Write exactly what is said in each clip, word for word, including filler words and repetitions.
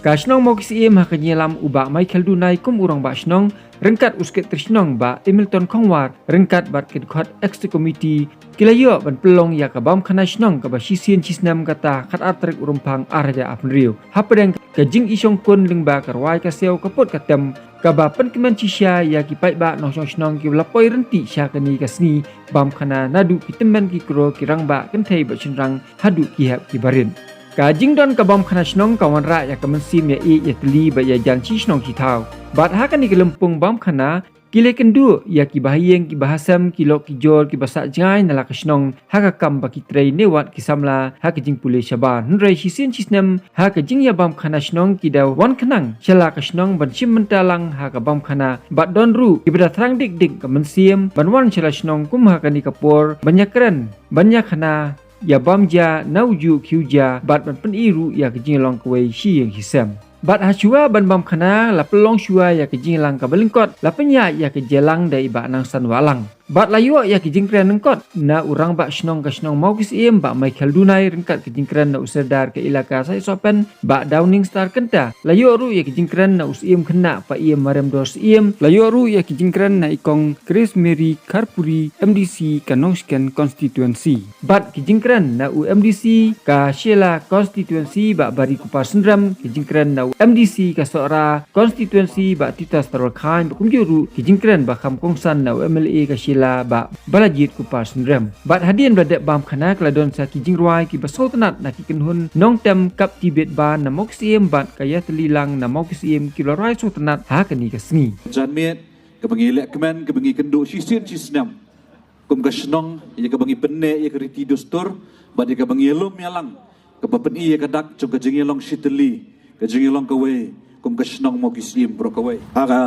Ka shnong Mawkisiem ha ka jingïalam u Bah Michael Dunai kum u rangbah shnong, ryngkat u Secretary shnong Bah Hamilton Khongwar, ryngkat bad ki dkhot Executive Committee, ki la ïoh ban pynlong ïa ka bam khana shnong kaba shisien shisnem kata khatar tarik u Rymphang arhajar arphew hynriew. Hapdeng ka jingïashongkun lyngba ka rwai ka siaw ka put ka tem, kaba pynkmen shisha ïa ki paidbah nongshong shnong kiba la poi ryntih sha kane ka sngi bam khana naduh ki tymmen ki kro ki rangbah kynthei bad shynrang haduh ki hep ki barit. Ka jingdon ka bam khana shnong ka wanrah ïa ka mynsiem ïa ïeit ïa tylli bad ïa jan shi shnong shi thaw. Bad ha kane ka lympung bam khana, ki la kynduh ïa ki bahaïing ki bahasem ki lok ki jor kiba sah jngai na la ka shnong ha ka kam ba ki trei ne wat ki samla ha ka jingpule shabar. Hynrei shisien shisnem ha ka jingïabam khana shnong ki da wan khnang sha la ka shnong ban shim bynta lang ha ka bam khana bad don ruh kiba da thrang dik dik ka mynsiem ban wan sha la shnong kum ha kane ka por ban ïakren, ban ïakhana ïa bam ja na u juh khiew ja bad ban pyni ruh ïa ka jinglong kawei shi ïing shi sem. Bad ha shuwa ban bam khana la pynlong shuwa ïa ka jingïalang kaba lyngkot, la pynïaid ïa ka jingïalang da i Bah Nangsan Wahlang. Bad la ïoh ïa ka jingkren lyngkot na u rangbah shnong ka shnong Mawkisiem Bah Michael Dunai, ryngkat ka jingkren na u Serdar ka Elaka Saisopen Bah Downing Star Kynta. La ïoh ruh ïa ka jingkren na u Syiem Khynnah Bah Ïem Marem Dor Syiem. La ïoh ruh ïa ka jingkren na i Kong Grace Mary Kharpuri, M D C ka Nongshken Constituency. Bad ka jingkren na u M D C ka Shella Constituency Bah Barikupar Synrem, ka jingkren na u M D C ka Sohra Constituency Bah Titus Tarwalkhain, bad kumjuh ruh ka jingkren ba kham kongsan na u M L A ka Shella Bah Balajied Kupar Synrem. Bad hadien ba la dep bam khana ka la don sa ki jingrwai kiba sngewtynnat na ki kynhun nongtem kap tibit ba na Mawkisiem bad ka ïatylli lang na Mawkisiem kiba la rwai sngewtynnat ha kane ka sngi. Janmiet kaba ngi leh kmen kaba ngi kynduh shisien shisnem kum ka shnong ïa kaba ngi pynneh ïa ka riti dustur bad ïa kaba ngi ïalum ïalang kaba pyni ïa ka dak jong ka jingïalong shitylli, ka jingïalong kawei kum ka shnong Mawkisiem baroh kawei. Ha ka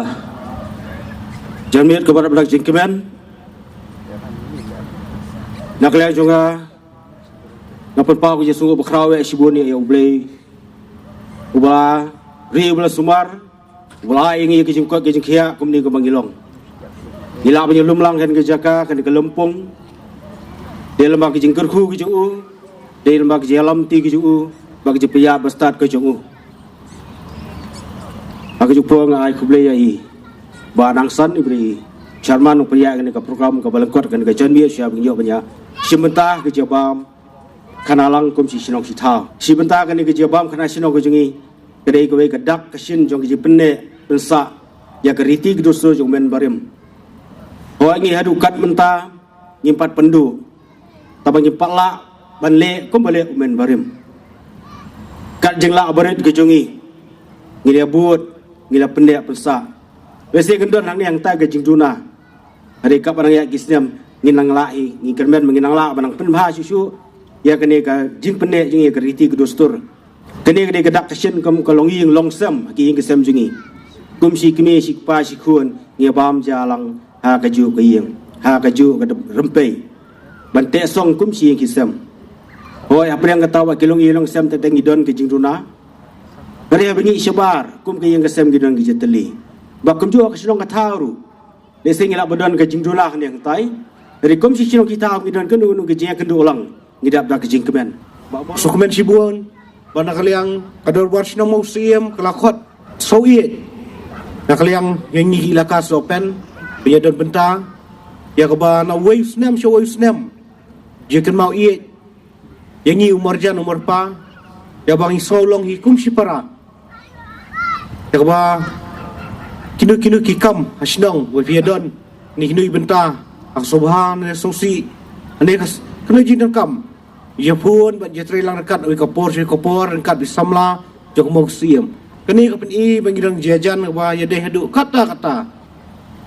janmiet kaba rap dak jingkmen, na ka liang jong nga nga pynpaw ka jingsngewnguh bakhraw eh shibun ïa U Blei uba la ri, uba la sumar, uba la ai ïa ngi ka jingkoit ka jingkhiah kumne kaba ngi long. Ngi lah ban ïalum lang ha kane ka jaka, ha kane ka lympung, dei lyngba ka jingkyrkhu ka jong u, dei lyngba ka jingïalam ti ka jong u, bad ka jingpynïaid bastad ka jong u. Ha ka jingpynpaw nga ai khublei ïa i Bah Nangsan, i briew i chairman u pynïaid kane ka program kaba lyngkot kane ka janmiet, sha ba ngin ïoh ban ïa shim bynta ha ka jingbam khana lang kum shi shnong shi thaw. Shi bynta kane ka jingbam khana shnong ka jong ngi ka dei kawei ka dak ka shin jong ka jingpynneh pynsah ïa ka riti ka dustur jong u Mynder barim. Hooid, ngi haduh kat mynta ngim pat pynduh, tangba ngim pat lah ban leh kumba leh u Mynder barim. Kat jinglah barit ka jong ngi, ngi la bud, ngi la pynneh pynsah. Lehse kan don hangne hangtai ka jingduna. Hynrei kaba nang ïaid ki snem ngin nang lah hi, ngi kyrmen ba ngin nang lah ban nang pynbha shuh shuh ïa kane ka jingpynneh jong ngi ïa ka riti ka dustur. Kane ka dei ka dak ka shin kum ka longïing longsem ha ki ïing ki sem jong ngi. Kum shi kmie shi kpa shi khun ngi bam ja lang ha kajuh ka ïing, ha kajuh ka rympei, ban teh song kum shi ïing ki sem. Hooid, hapdeng kata, wat ki longïing longsem te ngi don ka jingduna. Hynrei haba ngi ïohi shabar, kum ka ïing ka sem ngi don ka jingïatylli. Bad kumjuh ka shnong ka thaw ruh, lehse ngi lah ban don ka jingduna hangne hangtai, hynrei kum shi shnong shi thaw ngi don kano kano ka jingïakynduh lang, ngi dap da ka jingkmen. Sngewkmen shibun ba na ka liang ka dorbar shnong Mawkisiem ka la khot sngewsih na ka liang ïa ngi ki Elaka Sohpen ba ïa don bynta ïa kaba na uwei u snem sha uwei u snem, jingkynmaw ïeit ïa ngi u marjan u marpa, ïa ba ngi sngew long hi kum shi para, ïa kaba kino kino ki kam ha shnong ba phi ïa don, ne kino i bynta ha ka sngewbha ne sngewsih, ne ka s-, kano jingdonkam, ïa phone bad ïa trei lang ryngkat uwei ka por sha uwei ka por ryngkat bad ki samla jong ka Mawkisiem. Kane ka pyni ba ngi don jingïajan kaba ïadei haduh katta katta.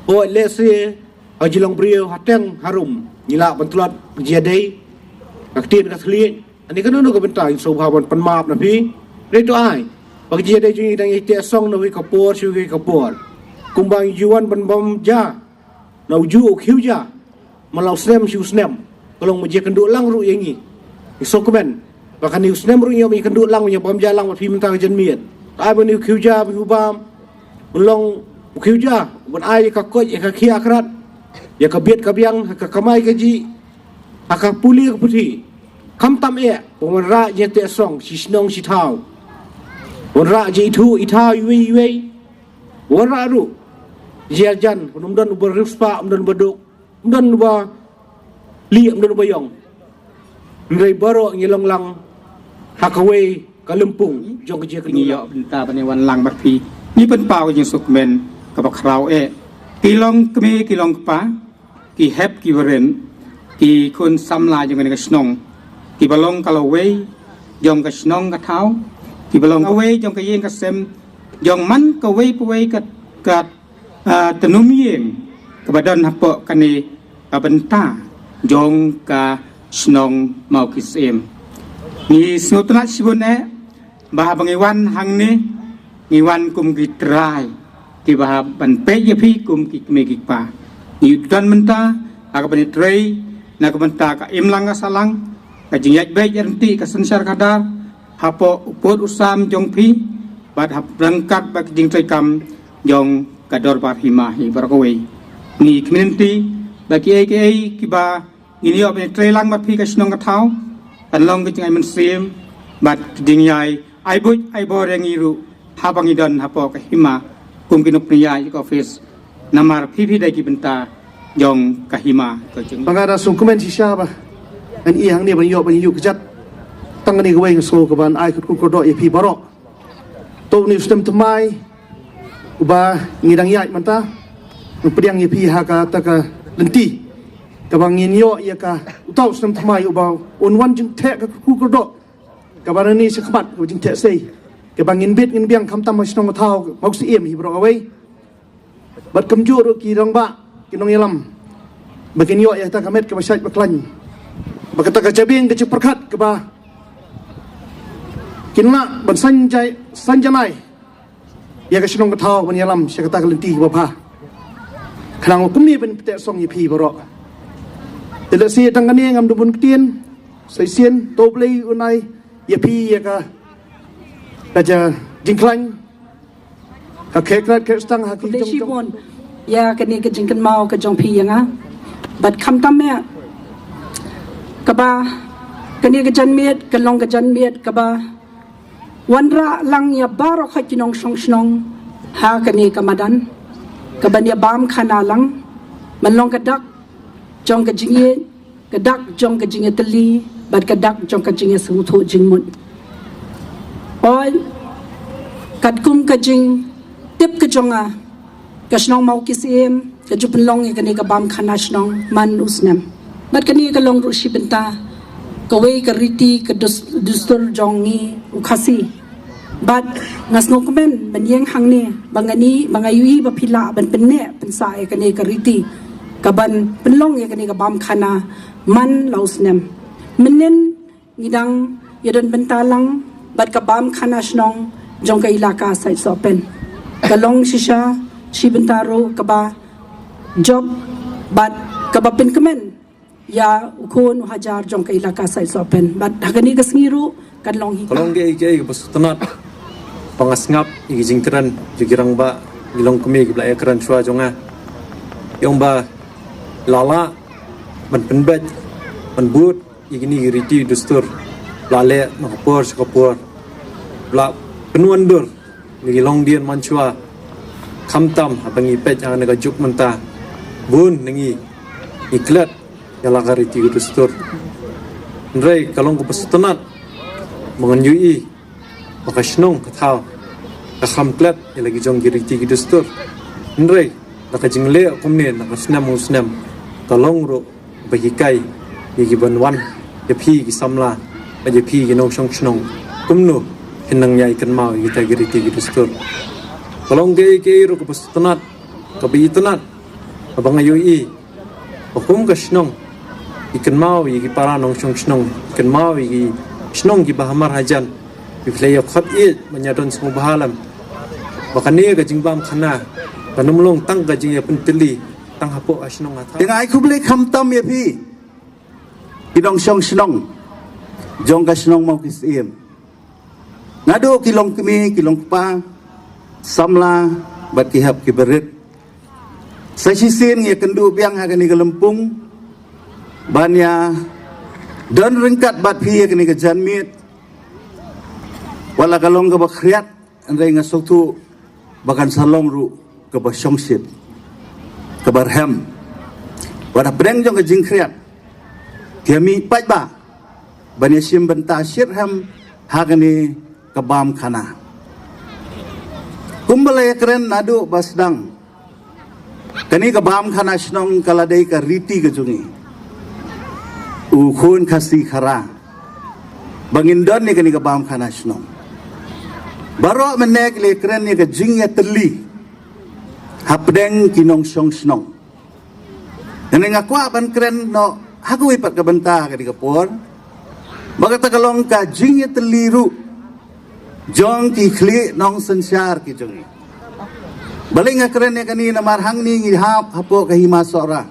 Hooid, lehse ha jinglong briew hateng harum ngi lah ban tlot jingïadei ka ktien ka thylliej. Ani kano kano ka bynta ngi sngewbha ban pan map na phi. Hynrei to ai ba ka jingïadei jong ngi dang ïa teh song na uwei ka por sha uwei ka por. Kumba ngi ju wan ban bam ja na u juh u khiew ja man la u snem sha u snem, ka long ba jingïakynduh lang ruh ïa ngi. Ngi sngewkmen ba kane u snem ruh ngi ïakynduh lang, ngi bam ja lang bad phi mynta ka janmiet. To ai ba une u khiew ja ba ngi bam un long u khiew ja uban ai ïa ka koit ïa ka khiah ka krat, ïa ka biat ka biang ha ka kamai kajih, ha ka pule ka puthi. Khamtam eh ba un wanrah jingïateh song shi shnong shi thaw. Wanrah ji ithuh ithaw iwei iwei. Wanrah ruh ji hajan, um don uba riewspah, um don uba duk, um don uba lieh, um don uba ïong. Hynrei baroh ngi long lang ha kawei ka lympung jong ka jingïakynduh. Ngi ïoh bynta ban ïa wan lang bad phi. Ngi pynpaw ka jingsngewkmen kaba khraw eh. Ki long kmie, ki long kpa, ki hep ki barit, ki khun samla jong kane ka shnong, kiba long ka lawei jong ka shnong ka thaw, kiba long kawei jong ka ïing ka sem jong man kawei pa kawei ka, ka, ah, tnum ïing kaba don hapoh kane ka bynta jong ka shnong Mawkisiem. Ngi sngewtynnat shibun eh ba haba ngi wan hangne, ngi wan kum ki trai kiba hap ban peit ïa phi kum ki kmie ki kpa. Ngi don mynta ha kaba ngi trei na ka bynta ka imlang ka sahlang, ka jingïaid beit ïaid ryntih, ka synshar khadar hapoh u pud u sam jong phi, bad hap ryngkat bad ka jingtreikam jong ka dorbar hima hi baroh kawei. Ngi kmen nti ba kiei kiei kiba ngin ïoh ban trei lang bad phi ka shnong ka thaw, kan long ka jingai mynsiem bad ka jingïai ai buit ai bor ïa ngi ruh haba ngi don hapoh ka hima kum ki nongpynïaid ka office. Namar phi phi dei ki bynta jong ka hima ka jong. Ba nga da sngewkmen shisha ba ngan ïa hangne ban ïoh ban ïuh kjat. Tang kane kawei nga sngew ka ban ai kyrkhu kyrdoh ïa phi baroh. To une u snem thymmai uba ngi dang ïaid mynta, ngan pdiang ïa phi ha kata ka lynti kaba ngin ïoh ïa ka, uta u snem thymmai uba un wan jingtheh ka kyrkhu kyrdoh kaba nani shakhmat, kaba jingtheh sei, kaba ngin bit ngin biang khamtam ha shnong ka thaw Mawkisiem hi baroh kawei. Bad kumjuh ruh ki rangbah, ki nongïalam, ba kin ïoh ïa kata ka met kaba shait ba khlaiñ, ba kata ka jabieng ka jingpyrkhat kaba kin lah ban san jai, san janai ïa ka shnong ka thaw ban ïalam sha kata ka lynti kaba bha. Khnang ba kumne ban pynteh song ïa phi baroh. Te lehse tang kane ngam da bun ktien, sa shisien to U Blei un ai ïa phi ïa ka, ka ja jingkhlaiñ, ka kheh krat kheh stang ha ki jong jong. Khublei shibun ïa kane ka jingkynmaw ka jong phi ïa nga. Bad khamtam eh kaba kane ka janmiet ka long ka janmiet kaba wanrah lang ïa baroh khoit ki nongshong shnong ha kane ka madan, kaban ïa bam khana lang, ban long ka dak jong ka jingïeit, ka dak jong ka jingïatylli bad ka dak jong ka jingïasngewthuh jingmut. Oi, katkum ka jingtip ka jong nga, ka shnong Mawkisiem ka ju pynlong ïa kane ka bam khana shnong man u snem. Bad kane ka long ruh shi bynta kawei ka riti ka dus-, dustur jong ngi u Khasi. Bad nga sngewkmen ban ïeng hangne ba nga ni, ba nga ïohi ba phi lah ban pynneh pynsah ïa kane ka riti kaban pynlong ïa kane ka bam khana man la u snem. Mynnin ngi dang ïadon bynta lang bad ka bam khana shnong jong ka ilaka Saitsohpen. Ka long shisha shi bynta ruh kaba jop bad kaba pynkmen ïa u khun u hajar jong ka ilaka Saitsohpen. Bad ha kane ka sngi ruh kan long hi. Ka long kaei kaei kaba sngewtynnat ba nga sngap ïa ki jingkren jong ki rangbah, ki longkmie kiba la ïakren shuwa jong nga. Ïa ong ba la lah ban pynbeit, ban bud ïa kine ki riti dustur ba la leh na ka por sha ka por, ba la pynwandur ïa ki longdien mynshuwa. Khamtam haba ngi peit ha kane ka juk mynta, bun na ngi ngi klet ïa la ka riti ka dustur. Hynrei ka long kaba sngewtynnat ba ngan ïohi ba ka shnong ka thaw ka kham klet ïa la ki jong ki riti ki dustur. Hynrei la ka jingleh kumne na ka snem u snem ka long ruh ba hikai ïa ki ban wan ïa phi ki samla bad ïa phi ki nongshong shnong kumno phin nang ïai kynmaw ïa kita ki riti ki dustur. Ka long kaei kaei ruh kaba sngewtynnat, kaba itynnat haba nga ïohi ba kum ka shnong, i kynmaw ïa ki para nongshong shnong, i kynmaw ïa ki shnong kiba hamar hajan, kiba la ïa khot ïa ban ïa don sngewbha lem ba kane ka jingbam khana kan ym long tang ka jingïapyntylli tang hapoh ka shnong ka thaw. Te nga ai khublei khamtam ïa phi ki nongshong shnong jong ka shnong Mawkisiem. Naduh ki longkmie, ki longkpa, samla bad ki hep ki barit. Sa shisien ngi ïakynduh biang ha kane ka lympung ban ïa don ryngkat bad phi ha kane ka janmiet. Wat la ka long kaba khriat, Hynrei nga sngewthuh ba kan sa long ruh kaba shongshit, kaba rhem. Wat hapdeng jong ka jingkhriat, ki mih paidbah ban ïashim bynta shitrhem ha kane ka bam khana. Kumba la ïakren naduh ba sdang, kane ka bam khana shnong ka la dei ka riti ka jong ngi, u khun Khasi Khara, ba ngin don ïa kane ka bam khana shnong. Baroh mynne ki la ïakren ïa ka jingïatylli hapdeng ki nongshong shnong. Ngan, nga kwah ban kren noh ha kawei pat ka bynta ha kane ka por, ba kata ka long ka jingïatylli ruh jong ki khlieh nongsynshar ki jong ngi. Balei nga kren ïa kane? Namar hangne ngi hap hapoh ka Hima Sohra.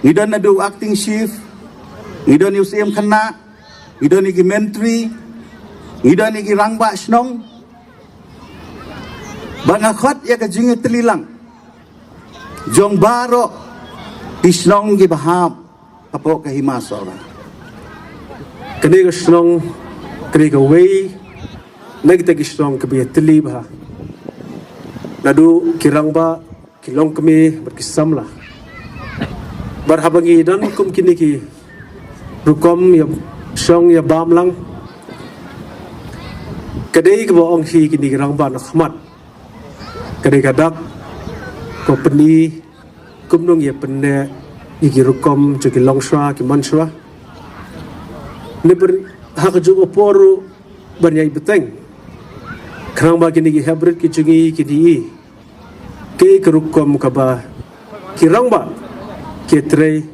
Ngi don naduh u acting chief, ngi don ïa u Syiem Khynnah, ngi don ïa ki myntri, ngi don ïa ki rangbah shnong. Ba nga khot ïa ka jingïatylli lang jong baroh ki shnong kiba hap hapoh ka Hima Sohra. Kane ka shnong, kane kawei na kita ki shnong kaba ïatylli bha. Naduh ki rangbah, ki longkmie bad ki samla. Bad haba ngi don kum kine ki rukom ïashong ïabam lang, ka dei kaba ong hi kine ki rangbah na khmat, ka dei ka dak, ka pyni kumno ngin ïa pynneh ïa ki rukom jong ki longshuwa ki manshuwa. Ne ban, ha kajuh ka por ruh ban ïai bteng, khnang ba kine ki heprit ki jong ngi kin ïohi kaei ka rukom kaba ki rangbah ki trei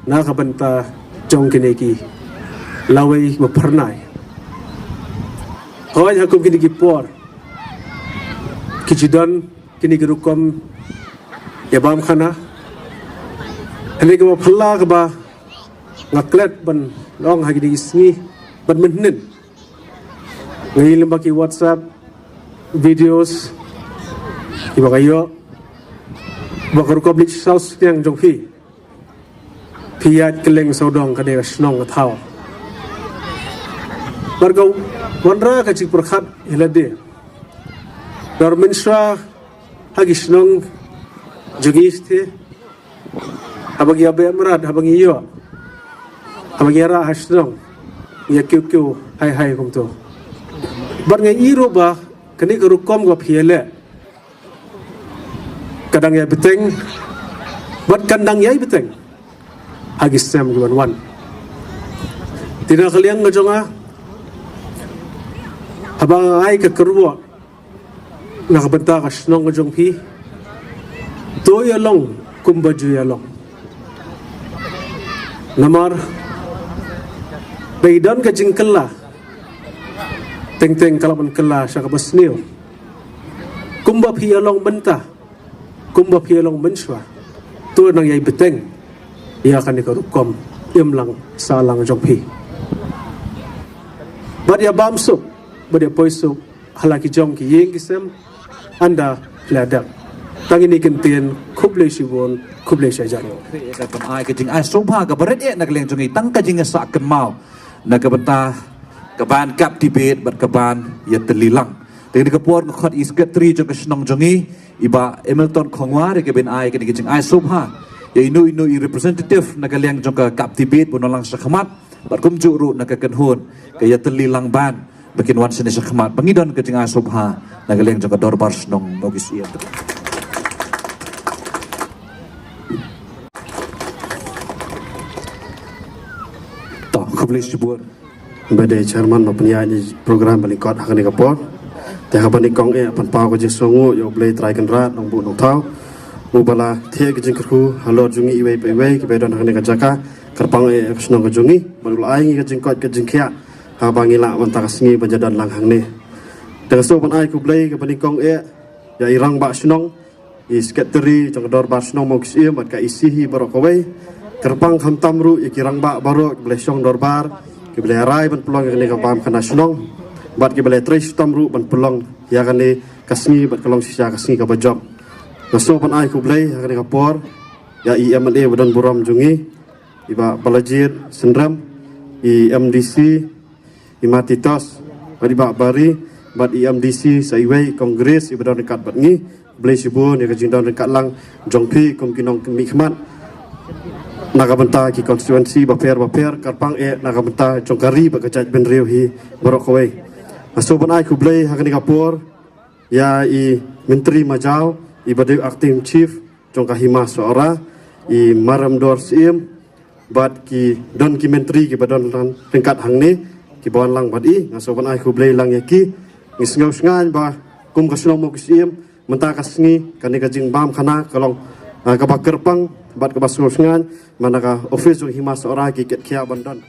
na ka bynta jong kine ki lawei ba phyrnai. Hooid, ha kum kine ki por ki ju don kine ki rukom ïabam khana. Hynrei kaba phylla kaba nga klet ban ong ha kine ki sngi, ban mynhynnin, nga ïohi lyngba ki WhatsApp videos kiba nga ïoh, ba ka rukom leit sawsniang jong phi, phi ïaid kylleng sawdong kane ka shnong ka thaw. Bad ka wanrah ka jingpyrkhat ïa lade. Namar mynshuwa ha ki shnong jong ngi shatei, haba ngi ïabeh mrad, haba ngi ïoh, haba ngi ïarah ha shnong, ngi ïa kiew kiew hai hai kumto. Bad nga ïohi ruh ba kane ka rukom kaba phi ïaleh ka dang ïai bteng, bad kan dang ïai bteng ha ki snem ki ban wan. Te na ka liang ka jong nga, haba nga ai ka kyrwoh na ka bynta ka shnong ka jong phi, to ïalong kumba ju ïalong. Namar ba i don ka jingkylla, teng teng ka lah ban kylla sha kaba sniew. Kumba phi ïalong mynta, kumba phi ïalong mynshuwa, to nang ïai bteng ïa kane ka rukom imlang sahlang jong phi. Bad ïabam suk, bad ïa poi suk ha la ki jong ki ïing ki sem, ynda phi la dep. Tang kine ki kyntien, khublei shibun, khublei shihajar. Ka ban ai ka jingai sngewbha kaba rit eh na ka liang jong ngi, tang ka jingïasah kynmaw na ka bynta ka ban kap debate bad ka ban ïatylli lang. Te kane ka por nga khot i secretary jong ka shnong jong ngi, i Bah Hamilton Khongwar, ïa ka ban ai kane ka jingai sngewbha ïa ino ino i representative na ka liang jong ka kap debate ban wan lang sha khmat, bad kumjuh ruh na ka kynhun ka ïatylli lang ban, ba kin wan shane sha khmat, ba ngi don ka jingai sngewbha na ka liang jong ka dorbar shnong Mawkisiem. To, khublei shibun. Ba dei chairman ba pynïaid ïa program ba lyngkot ha kane ka por. Te haba nyngkong eh pynpaw ka jingsngewnguh ïa U Blei Trai Kynrad Nongbuh Nongthaw, uba la thied ka jingkyrkhu halor jong ngi iwei pa iwei kiba don ha kane ka jaka, kyrpang eh ka shnong ka jong ngi, bad u la ai ngi ka jingkoit ka jingkhiah haba ngi lah mynta ka sngi ban ïadon lang hangne. Te nga sngewbha ban ai khublei kaba nyngkong eh ïa i rangbah shnong, i secretary jong ka dorbar shnong Mawkisiem bad ka E C hi baroh kawei. Kyrpang khamtam ruh ïa ki rangbah baroh kiba la shong dorbar, kiba la rai ban pynlong ïa kane ka bam khana shnong, bad kiba la trei shitom ruh ban pynlong ïa kane ka sngi bad ka long shisha ka sngi kaba jop. Nga sngewbha ban ai khublei ha kane ka por ïa i M L A ba don burom jong ngi, i Bah Balajied Synrem, i M D C, i Matitos, bad i Bah Bari, bad i M D C sa iwei, Congress iba don ryngkat bad ngi. Khublei shibun ïa ka jingdon ryngkat lang jong phi kum ki nongmihkhmat na ka bynta ki constituency bapher bapher, kyrpang eh na ka bynta jong ka ri bad ka jaitbynriew hi baroh kawei. Nga sngewbha ban ai khublei ha kane ka por ïa i Myntri Majaw, iba dei u Acting Chief jong ka Hima Sohra, i Maremdor Syiem, bad ki don ki myntri kiba don lang ryngkat hangne, kiba wan lang bad i. Nga sngewbha ban ai khublei lang ïa ki. Ngi sngew shngaiñ ba kum ka shnong Mawkisyiem, mynta ka sngi kane ka jingbam khana ka long, ah, kaba kyrpang bad kaba sngew shngaiñ, man la ka office jong Hima Sohra ki kit khia ban don.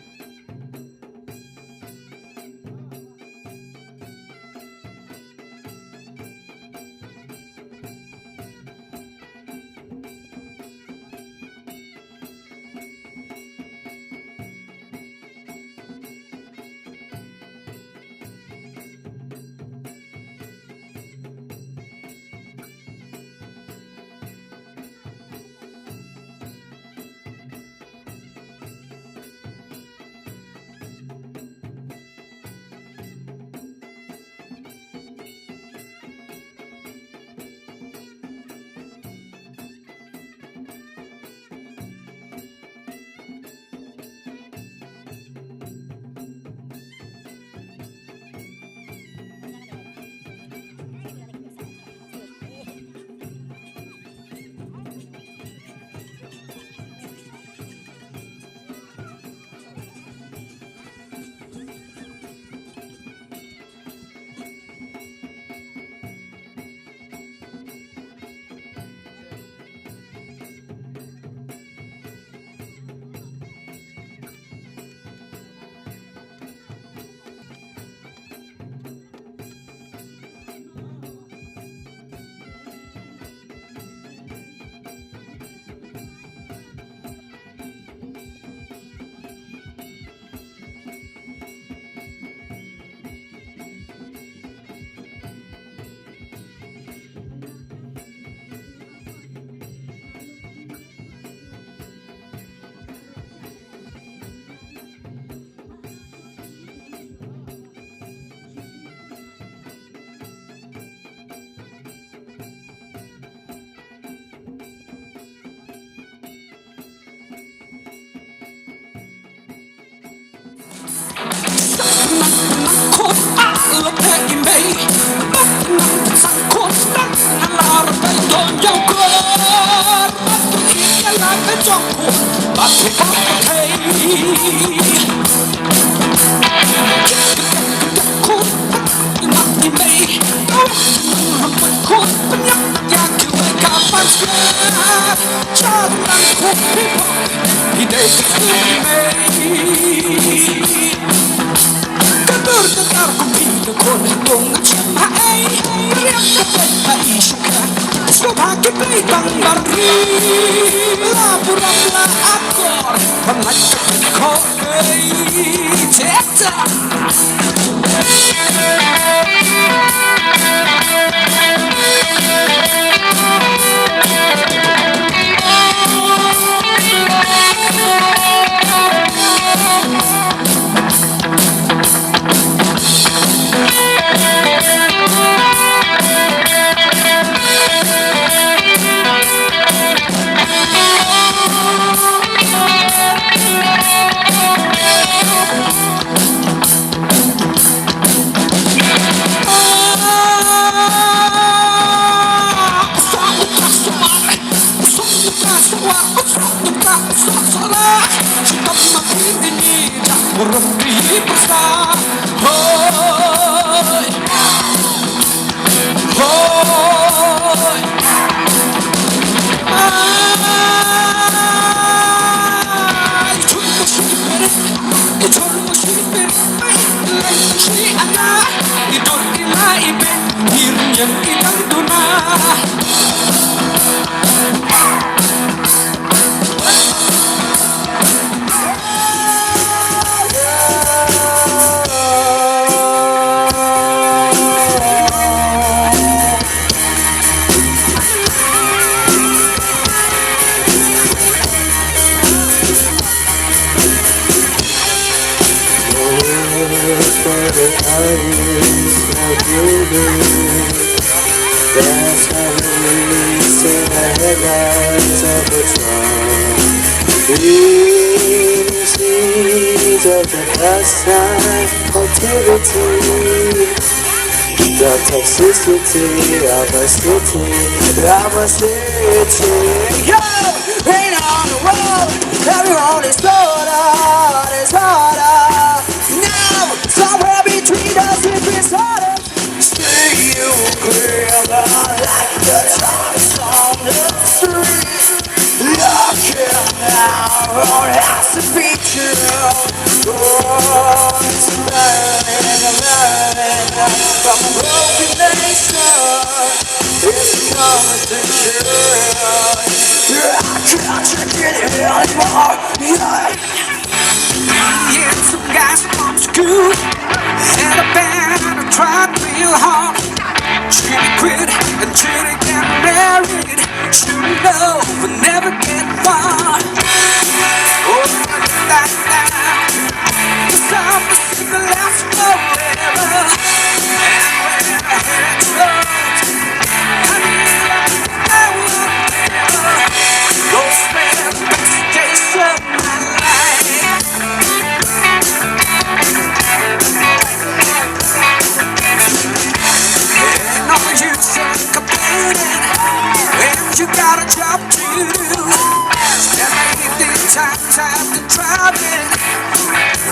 That's how we say the headlights of the truck. This is the first time activity. The toxicity of a city, of a city. Yo! Rain on the road, everyone is soda, is soda. Now, somewhere between us, it's soda. See you clear like the stars on the street. Looking out on us, picture. Oh, it's burning, burning from a broken nation. It's coming to church. I can't take it anymore. Yeah. Yeah, some guys from school had a band and a tried real hard. Should we quit and should we get married? Should we know we'll never get far? Oh, that, that, the summer seemed to last forever. And when I had it, I knew that I would never go spend the best days of my life. And all you say complaining when you got a job to do. There may be times I've been driving,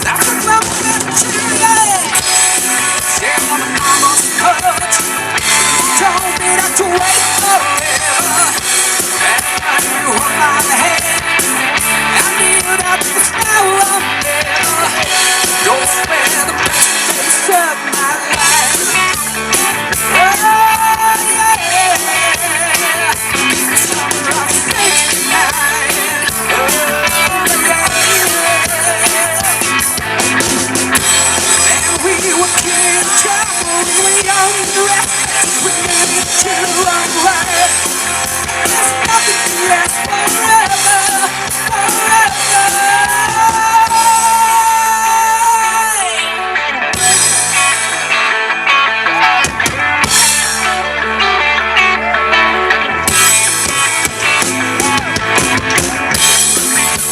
that's a moment you late. Damn, I'm almost hurt. Told me not to wait forever. And you hold my hand. I knew that this now or never. Go spend the best days of my life. Oh, yeah. Summer of sixty-nine. Oh, yeah. And we were kids, young, we were young, we were young, we were young, we were young. There's nothing to last forever, forever.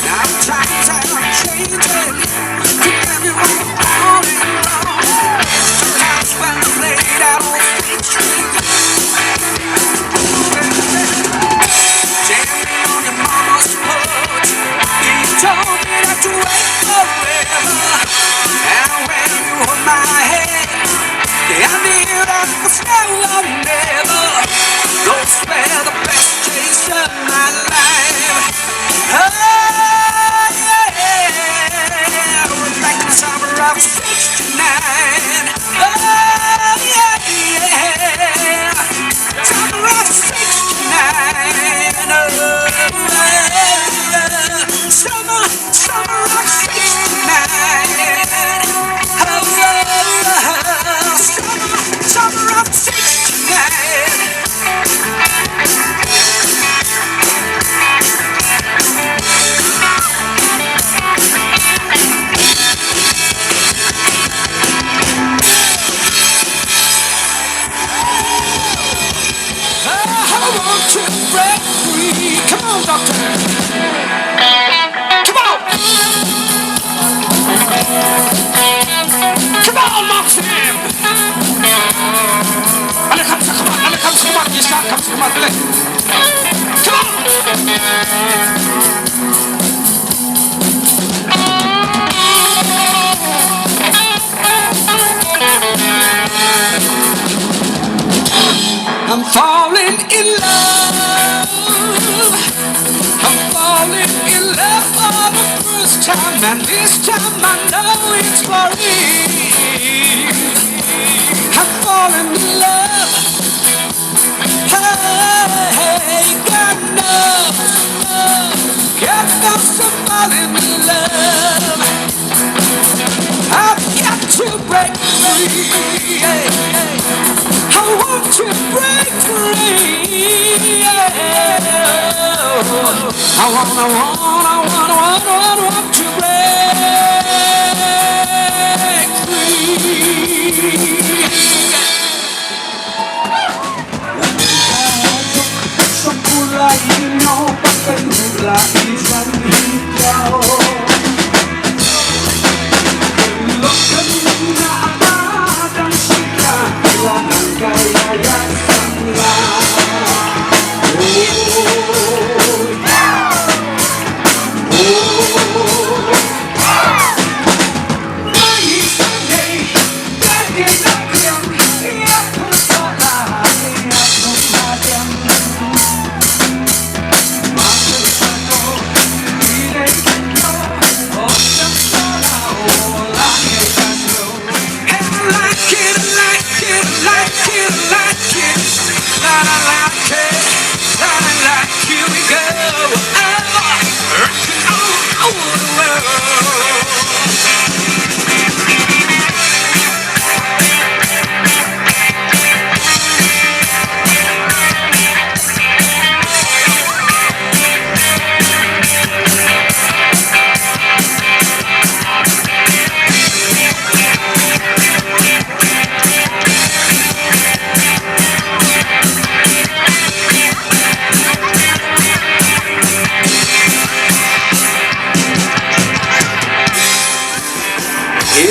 Now times are changing, with everyone falling in love. Sometimes when I play that old stage, standing on your mama's porch, you told me not to wait forever. And when you hold my hand, I knew that was now or never. Those were the best days of my life. Oh, yeah. Back in the summer of sixty-nine. Oh, yeah, yeah. Summer of sixty-nine. Oh, yeah. Summer, summer of sixty-nine. Oh, yeah. Summer, summer of sixty-nine. I want to break free. Come on, Doctor. Come on. Come on, Maxim. Ale, kam sa khmat, ale, kam sa khmat, Isa, kam sa khmat, ale. Come on. I'm falling in love. I'm falling in love for the first time, and this time I know it's for real. I'm falling in love. Hey, God knows, God knows I'm falling in love. I've got to break free. Yeah. I want to break free. Yeah. I want, I want, I want, I want, I want to break free.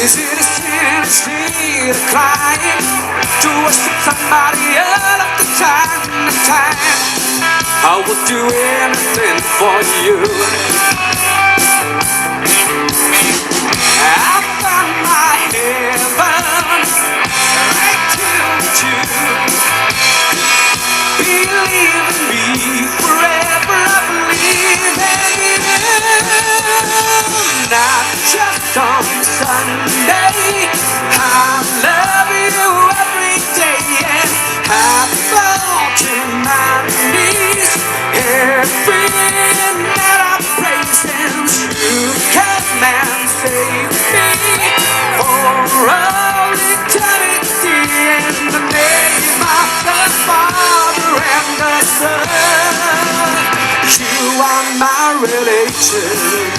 Is it a sin, is it a crime to worship somebody all of the time and time? I would do anything for you. I found my heaven right here with you. Believe in me forever, I believe in you. Not just on Sunday. I love you every day, and I fall to my knees every night. I praise Him. You come and save me for all eternity. In the name of the Father and the Son, you are my religion.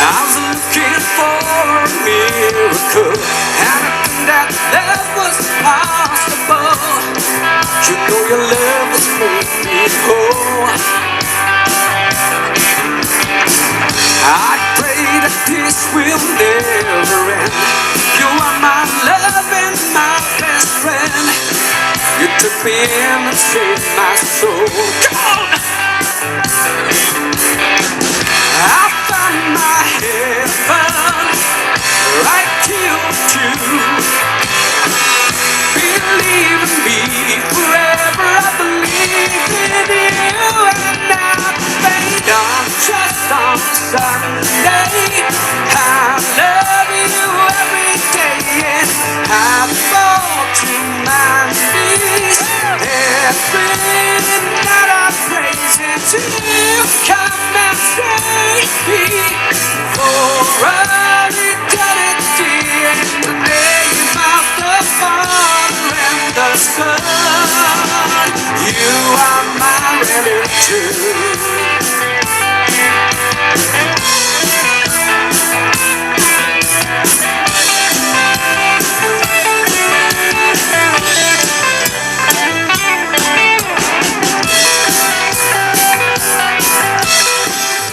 I was looking for a miracle, and I think that love was possible. You know your love has made me whole. I pray that this will never end. You are my love and my best friend. You took me in and saved my soul. Come on! I found my heaven right here with you. Believe in me forever. I believe in you, and I pray not just on Sunday. I love you every day, and I fall to my knees every night. I praise you. Come and save me for all eternity. In the name of the Father and the Son, you are my religion.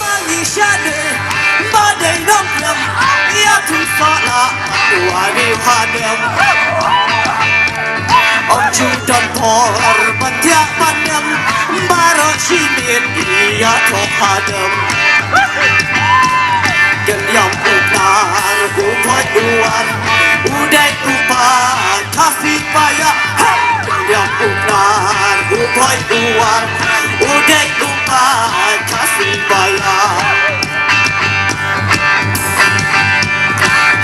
Mani shade, ba dei nongkhlem, ïa tu sala, wani hadem. Ym ju don por ban thiah ban dem, baroh shi miet ïa thok hadem. Ken ïam u Pnar u Bhoi u War, u dei u paid Khasi ba ïa. Hey! Ken ïam u Pnar u Bhoi u War, u dei u paid Khasi ba ïa.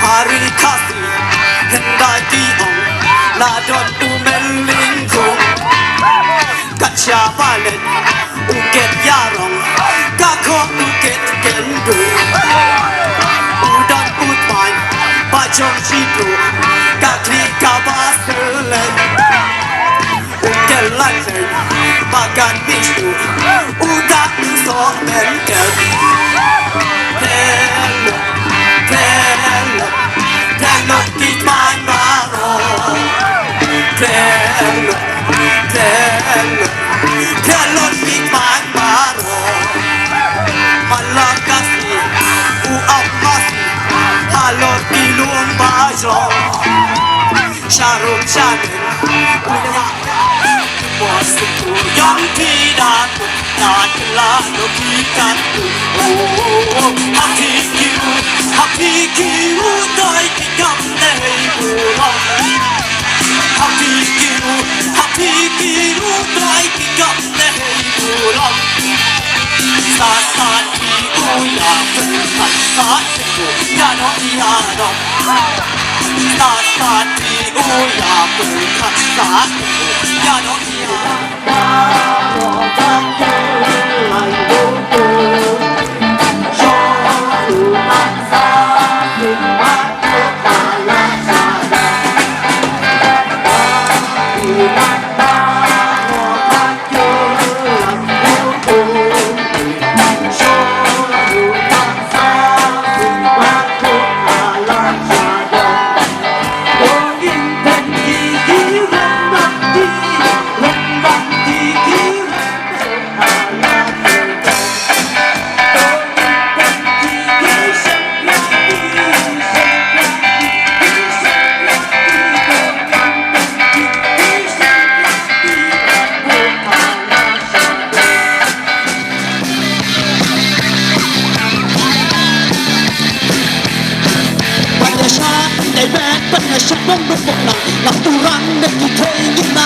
Ha ri Khasi, hyndai ki ong, la don u Menlynkhum. Kat shaba leit u kit ïarong, ka khot u kit Kendu. U don u tmaiñ ba jong shi tu, ka khlieh kaba syllein. U kit lait leit ba kan mih shuh, u da u soh men ken. Pynlut, pynlut, pynlut ki tmaiñ baroh. Pynlut, pynlut, pynlut ki tmaiñ baroh. Malakasi, u ap masi halor ki lum ba jrong. Sharum shaneng, u ïa. Mos u ïam ki da, da la no ki kan. Oh, oh, oh, oh. Ha phi ki ru, ha phi ki ru, doi ki kam dei u long. Ha phi ki ru, ha phi ki ru, doi ki kam dei u long. Sa sa ki u ïa, sa sa ki u ïa, no ïa no. Sa sa ki u ïa, sa sa ki u ïa, no ïa. Bong bong bong lang, la u rang ne ki thei ngi na.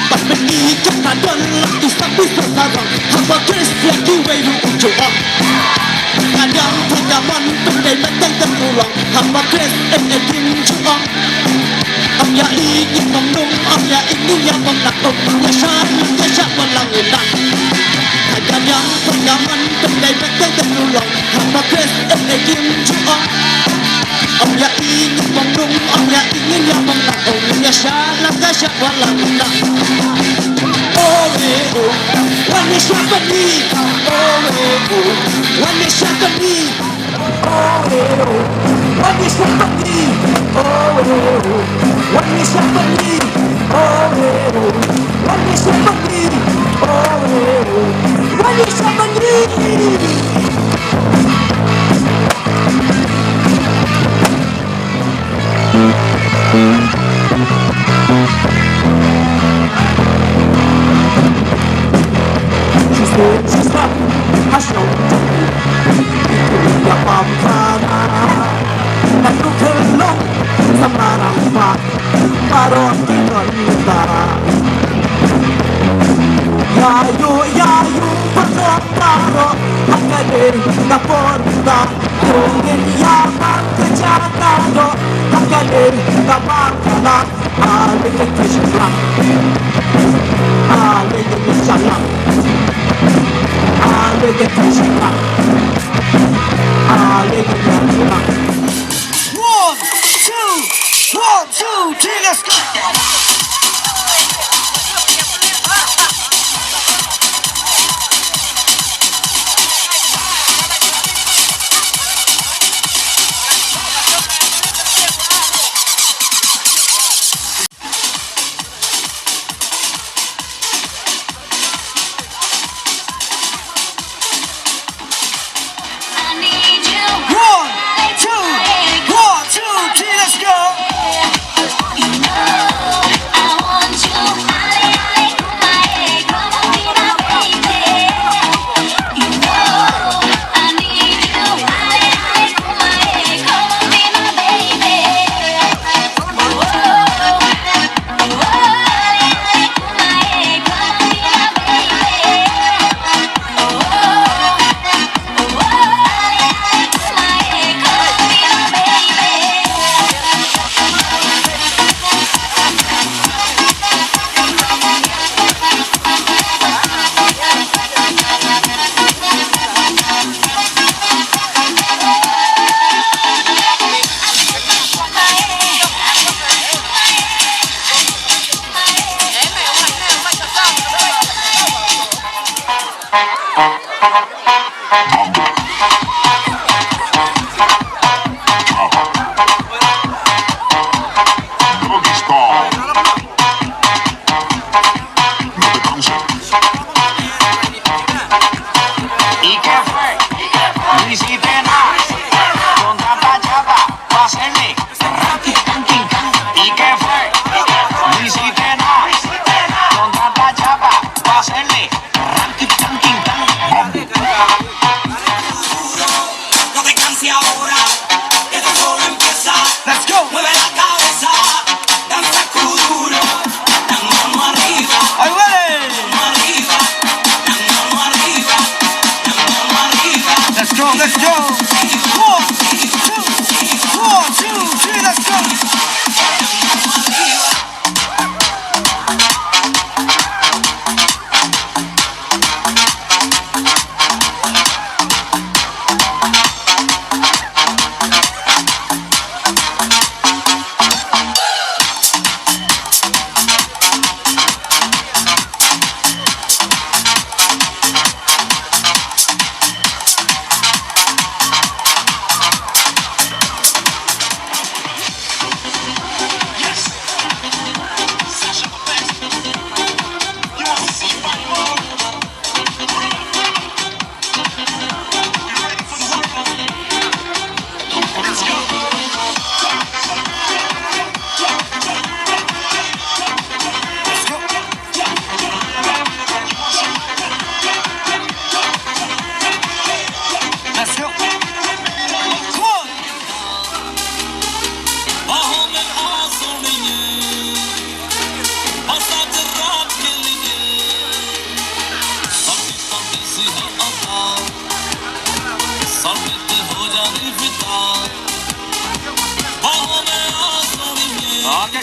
Bad mynne ka ta don la u sa pi sa sa rang. Haba Khrist ïa kiwei ruh u ju ong. Ka diang pha ka mon pynbeit met teng teng u long. Haba Khrist em em kim ju ong. Ong ïa i ngin bong nung, ong ïa i ngin ïa bong lang, ong ïa sha lang, ïa sha bong lang u lang. Ka diang pha ka mon pynbeit met teng teng u long. Haba Khrist em em kim ju ong. Ong ïa i ngin bong nung, ong ïa i ngin ïa bong lang, ong ïa sha lang ka sha wa lang lang. Oh eh oh, wan ïa sha bani. Oh eh oh, wan ïa sha bani. Oh eh oh, wan ïa sha bani. Oh eh oh, wan ïa sha bani. Oh eh oh, wan ïa sha bani. Oh eh oh, wan ïa sha bani. Ïa yu, ïa yu, paralok baroh, ha kane ka por ba ïoh ngin ïa bam ka jaka doh, ha kane ka bam ka bam. Ale ka khisha lang, ale ka khisha lang, ale ka khisha lang, ale ka khisha lang. One, two, one, two, three, let's go.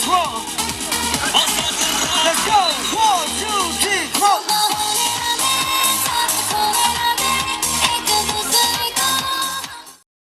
Hah!